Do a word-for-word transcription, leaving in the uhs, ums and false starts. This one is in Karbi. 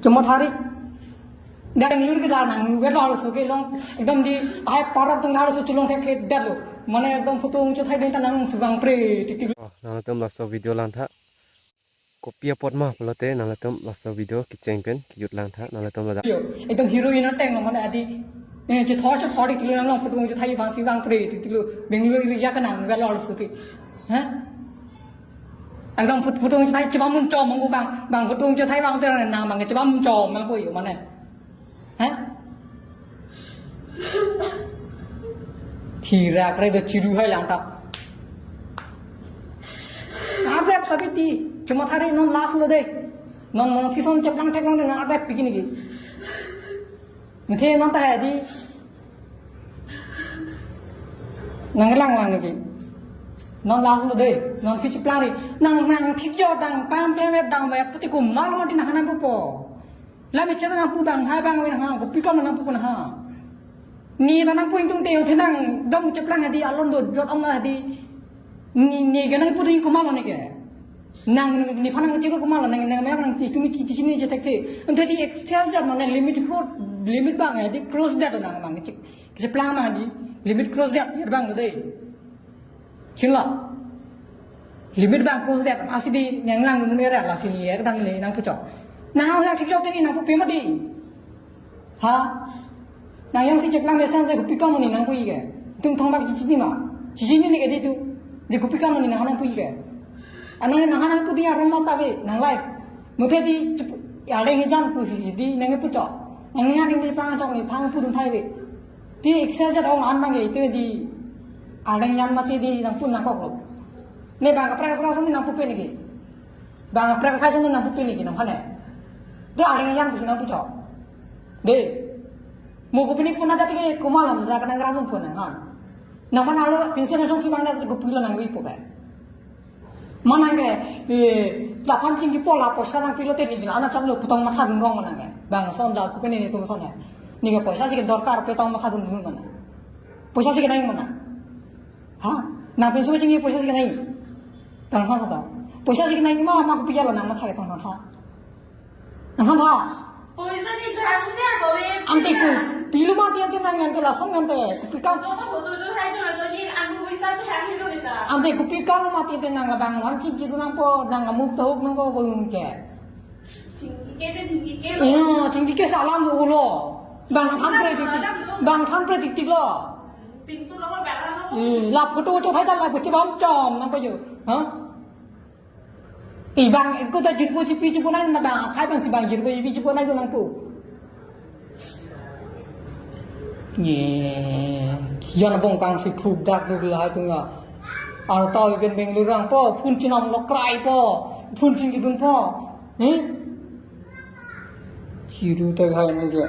Chuma thari. Dak Bangalore ke da nang wet lo arloso ke long. Ekdom di hai parap tong arloso cholong thek thek dat lo. Mane ekdom photo ung chothai den ta nang subang pre tik tik lo. Oh, nangtum laso video langtha. Kopi apot ma pulote nangtum laso video kecheng pen kejut langtha. Nangtum ladak. Yo, ekdom heroine ateng lo mane adi. Eh, chethor chethor tik tik lo nang long photo ung chothai bang subang pre tik tik lo. Bangalore area ke nang wet lo arloso ke. Ha? Ekdom phut-, photo ung chothai chobam mun chom mangko bang, bang photo ung chothai bang ter nang bang chobam mun chom mangko yo mane. Ha? Thira kre do chiru hai langtha. Ardep sabi ti, chuma thari non last lo de. Non mon kison cheplang thek long de nang ardep piki niki. Muthe non ta hai di. Nang lang lang niki. Non last lo de, non phi cheplang ri. Nang nang thik jo dang pam tem et dang wet puti komat ma di nang hanam pupo. La me chana nang pu bang hai bang wen ha, kopi kam nang pu nang ha. Ne ta nang pu ingtung te thenang dam cheplang hadi alon do jot ong hadi. Ne ne ke nang pu ding komat ma ne ke. Nang nephan nang chiro komat lo nang nang nang ti tumi chi chi ni je tek the. Ante di excess jat mane limit ko limit bang hadi cross jat nang bang chi. Cheplang ma hadi limit cross jat bang lo de. Chinlo. Limit bang cross det, asi di nang lang nun era lasi ne, er dam ne nang puchok. Nang yang thik chok te ne nang pu pe ma di. Ha? Nang yang si cheplang mesan se kopi kam ne nang pu ike. Tum thong bak chichi ni ma. Chichi ni ne ke di tu. Di kopi kam ne nang nang pu ike. Anang nang nang pu di arom ma ta be, nang life. Muthe di chep-, ya leng jan pu si di nang puchok. Nang ne yang di plang chok ne phang pu dun thai be. Ti excess at ong an bang ke itu di areng yan masi di nang pun nang kok lo. Ne bang kaprek kaprek sini nang pupe niki. Bang kaprek kaprek sini nang pupe niki nang phane. Di areng yan pusi nang puchok. De. Mo kopi ni pun ada tiki komat lo da nang ram pun nang han. Nang mana lo pension nang chong si bang da kopi lo nang wi po kai. Manang ke, eh, laphan chingki po la poisa nang pilo te ni la anak chaklo putong matha dun rong manang ke. Bang son da kopi ni tum son ya. Ne ke poisa si ke dorkar putong matha dun dun mana. Poisa si ke nai mana. Ha? Nang pension chingki poisa si ke nai. Tang ha ta. Poisa si ke nai ma ma kopi lo nang matha ke tang ha. Nang han tha. Poisa ni jang ser bo we. Ante ko pilo ma tiang tiang nang ante lason ante kopi kam. Ko ko botu tu hai tu lason ni ang poisa tu hai tu ni ta. Ante kopi kam ma tiang tiang nang labang wan chingki sunang po nang amuk tahuk nang ko ko ke. Chingki ke te chingki ke lo. Yo, chingki ke salam lo ulo. Bang than pre tik tik. Bang than pre tik tik lo. Pintu lo bang lo. Eh, la photo to thai ta la ko chibam chom nang ko yo. Ha? I bang ko ta jirpo chipi chipo nang na bang khai bang si bang jirpo chipi chipo nang ko nang pu. Ye, yan bong kang si phup dak duk lahai tunga. Arta iben Bangalore rang po, phun chinam lo krai po, phun chin kidun po. Hmm? Chiru ta hai nang dia.